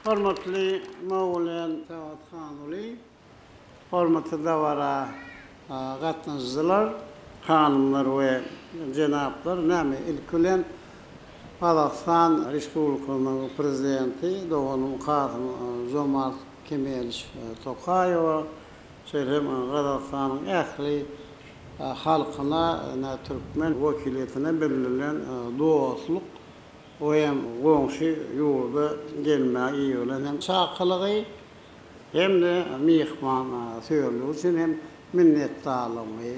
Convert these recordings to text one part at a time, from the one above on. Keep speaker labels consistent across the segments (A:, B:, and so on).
A: Hormatly Maulen Sagathanuly, hormatly dabara gatnaşyjylar, hanymlar we jenaplar, näme, ilki bilen Gazagystan Respublikasynyň Prezidenti doganym Kasym Žomart Kemeliç Tokaýewa, şeýle hem Gazagystanyň ähli halkyna, türkmen wekiliýetine bildirilen dostluk O hem goňşy ýurda gelmäge iberilen hem çakylygy hem-de myhmansöýerligi üçin hem minnetdarlygymy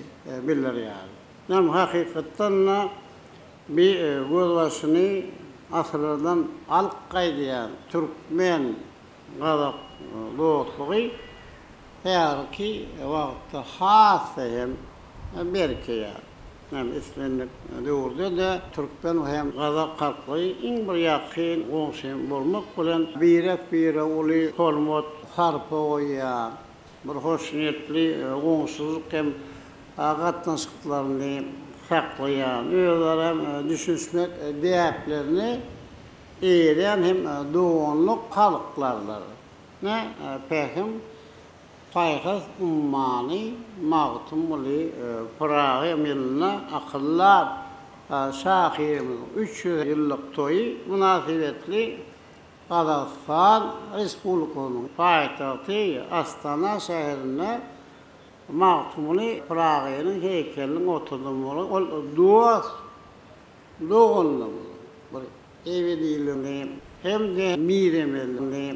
A: bildirýärin. Hem hakykatdan-da bi gözbaşyny asyrlardan alyp gaýdýan türkmen-gazak dostlugy häzirki wagtda has-da hem berkeýär. Hem islendik döwürde-de türkmen hem gazak halklary iň bir ýakyn goňşy bolmak bilen, birek-birege uly hormat, sarpa goýýar, bir hoşniýetli goňşulyk hem gatnaşyklaryny saklaýan, özara düşünişmek däplerine eýerýän hem doganlyk halklardyr. Ne pähim Paýhas ummany Magtymguly Pyragy ýylynda akyldar şahyrymyzyň 300 ýyllyk toýy mynasybetli Gazagystan Respublikasynyň paýtagty Astana şäherinde Magtymguly Pyragynyň heýkeliniň oturdylmagy ol dost doganlygymyzyň bir ebediligini hem-de mizemezligini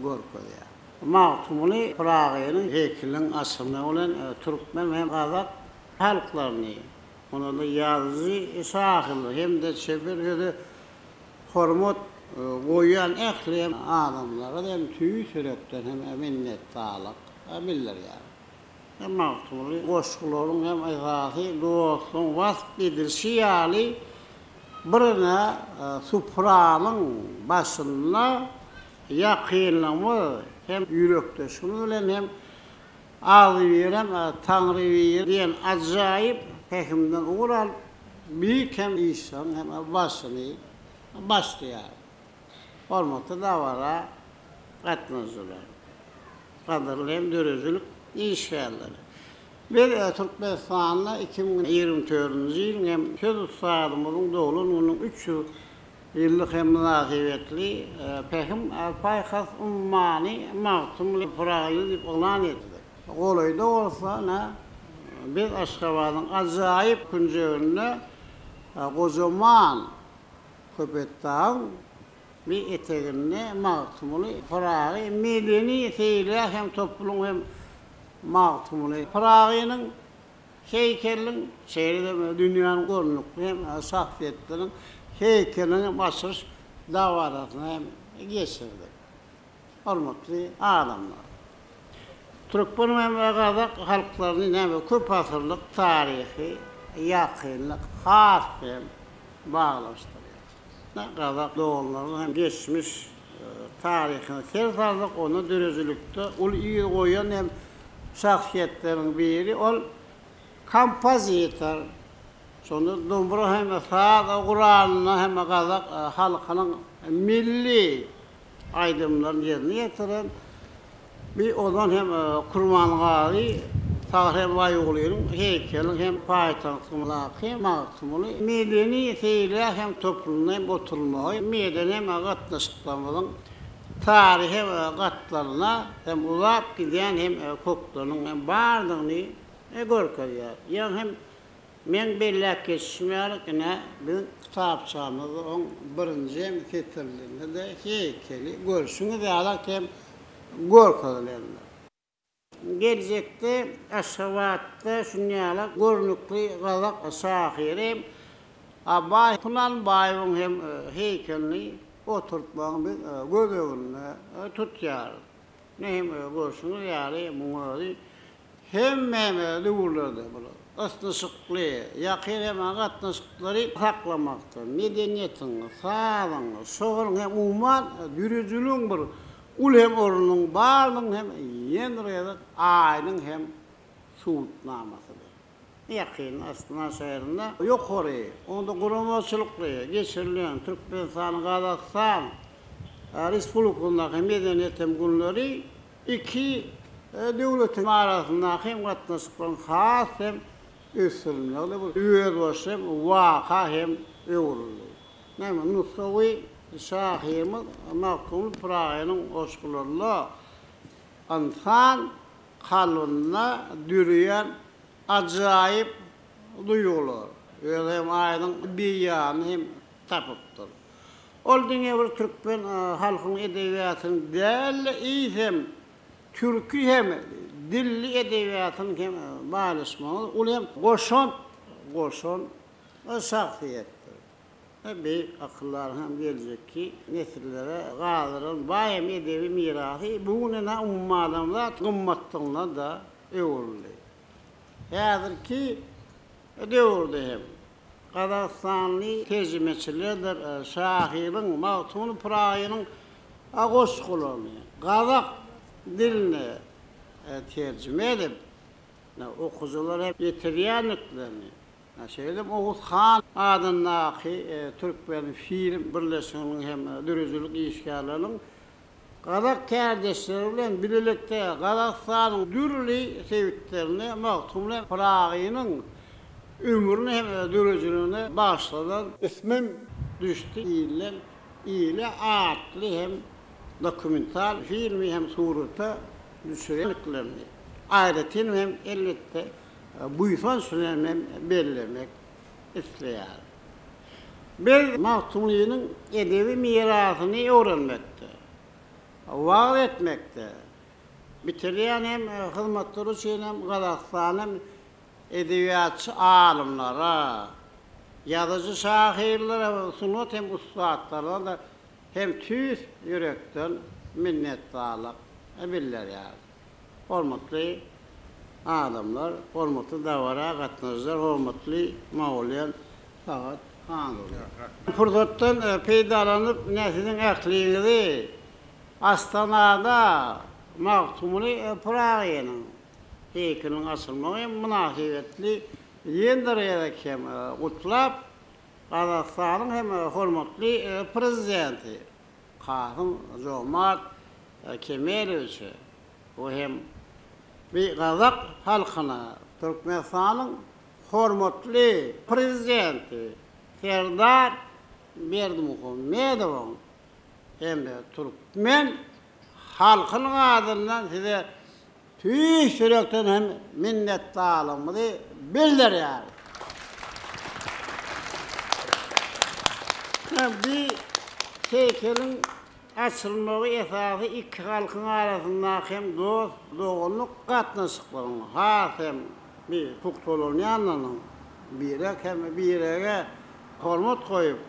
A: görkezýär. Magtymguly Pyragynyň heýkeliniň açylmagy bilen türkmen hem gazak halklaryny, onda-da ýazyjy, şahyrlar hem-de çeper söze hormat goýýan ähli adamlara hem tüýs ýürekden hem minnetdarlyk bildirýär. Magtymguly goşgularyň hem esasy dostlugyň wasp edilişi ýaly birine supranyň başynda Ýakynlygymyz hem ýürekdeşimiz bilen hem agzybirem Taňry bir diýen ajaýyp pähimden ugur alyp, beýik hem işleriň hem başyny başlaýar. Hormatly dabara gatnaşyjylar, gadyrly hem döredijilik işgärleri! Biz Türkmenistanda 2024-nji ýylyň hem söz ussadymyzyň doglan gününiň 300 Ýyllyk hem mynasybetli Pähim-paýhas ummany Magtymguly Pyragy ýyly diýip yglan edildi. Golaýda bolsa, ine, biz Aşgabadyň ajaýyp künjeginde gojaman Köpetdagyň bir eteginde Magtymguly Pyragy medeni seýilgäh hem toplumyň hem Magtymguly Pyragynyň Heýkeliniň, şeýle-de dünýäniň görnükli hem şahsyýetleriniň heýkeliniň açylyş dabarasyny hem geçirdik. Hormatly adamlar! Türkmen hem gazak halklaryny näme köpasyrlyk taryhy ýakynlyk has hem baglanyşdyrýar. Gazak doganlarynyň hem geçmiş taryhyna ser salsak, onda döredijilikde uly yz goýan hem şahsyýetleriň biri ol kompozitor. Şonda dombra hem saz guralynda hem gazak halkynyň milli aýdymlaryny ýerine ýetiren bir ozan hem Kurmangazy Sahy Baýgulynyň heýkeliniň hem paýtagtymyzdaky Magtymguly medeni seýilgäh hem toplumynda hem oturylmagy medeni hem gatnaşyklarymyzyň taryhy gatlaryna hem uzap gidýän hem kökleriniň hem bardygyny görkezýär. Ýagny hem Meň belläp geçişim ýaly, ine, biziň kitapçamyzda oň birinji hem setirlerinde-de heýkeli görşüňiz ýaly hem görkezilendir. Geljekde Aşgabatda şuny ýaly görnükli gazak şahyry Abaý Kunanbaýewiň hem heýkelini oturtmagy biz göz öňünde tutýarys. Ine hem görşüňiz ýaly, muň özi Hemme döwürlerde bular ysnyşykly, ýakyn hem gatnaşyklary saklamakda, medeniýetiň, sazyň, şygryň hem umuman döredijiligiň bir uly hem ornunyň barlygyny hem ýene bir gezek aýdyň hem subutnamasydyr. Ýakynda Astana şäherinde ýokary, onda guramaçylykly geçirilen Türkmenistan-Gazagystan. Respublikasyndaky Medeniýet hem günleri iki döwletiň arasyndaky hem gatnaşyklaryň has hem ösdürilmegine bir özboluşly hem waka hem öwrüldi. Näme, nusgawy şahyrymyz Magtymguly Pyragynyň goşgularynda ynsan kalbynda döreýän ajaýyp duýgular öz hem aýdyň beýanyny hem tapypdyr. Ol diňe bir türkmen halkynyň edebiýatynyň däl-de, eýsem, türki hem dilli edebiýatynyň hem baýlaşmagyna uly hem goşant goşan şahsyýetdir. Beýik akyldaryň hem geljekki nesillere galdyran baý hem edebi mirasy bu gün ine umumadamzat gymmatlygyna-da öwrüldi. Häzirki döwürde hem gazagystanly terjimeçilerdir şahyryň Magtymguly Pyragynyň goşgularyny gazak diline terjime edip, okyjylara ýetirýändiklerini, şeýle hem Oguz han adyndaky Türkmenfilm birleşiginiň hem döredijilik işgärleriniň Gazak kärdeşleri bilen bilelikde Gazagystanyň dürli sebitlerinde Magtymguly Pyragynyň ömrüni hem döredijiligine bagyşlanan Ismim düşdi ilden ile atly hem dokumental filmi hem surata düşürendiklerini aýratyn hem elbetde buýsanç bilen hem bellemek isleýärin. Biz Magtymgulynyň edebi mirasyny öwrenmekde, wagyz etmekde bitirýän hem hyzmatlary üçin hem Gazagystanyň edebiýatçy alymlara, ýazyjy-şahyrlara we sungat hem ussatlaryna-da hem tüýs ýürekden minnetdarlyk bildirýäris. Hormatly adamlar, hormatly dabara gatnaşyjylar, hormatly Mawlýan Sagat Hanguly. Pursatdan peýdalanyp, ine siziň ähliňizi Astanada Magtymguly Pyragynyň heýkeliniň açylmagy mynasybetli ýene bir gezek hem gutlap, Gazagystanyň hem hormatly Prezidenti Kasym Jomart Kemelowiçe we hem bi gazak halkyna Türkmenistanyň hormatly Prezidenti Serdar Berdimuhamedowyň hem-de türkmen halkynyň adyndan size Tüýs ýürekden hem minnetdarlygymyzy bildirýäris. Bu heýkeliň açylmagy esasy iki halkyň arasyndaky hem dost-doganlyk gatnaşyklaryň has hem pugtalanýandygynyň, birek hem birege hormat goýup,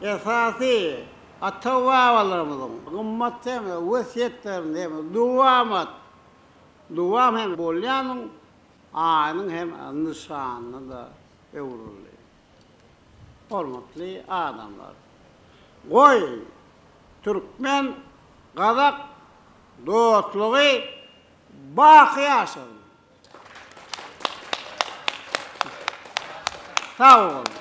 A: esasy Ata-babalarymyzyň gymmat hem wesýetlerini hem dowamat, dowam hem bolýanyň aýynyň hem nyşanyna-da öwrüldi. Hormatly adamlar! Goý, türkmen, gazak dostlugy baky ýaşasyn! Sag boluň!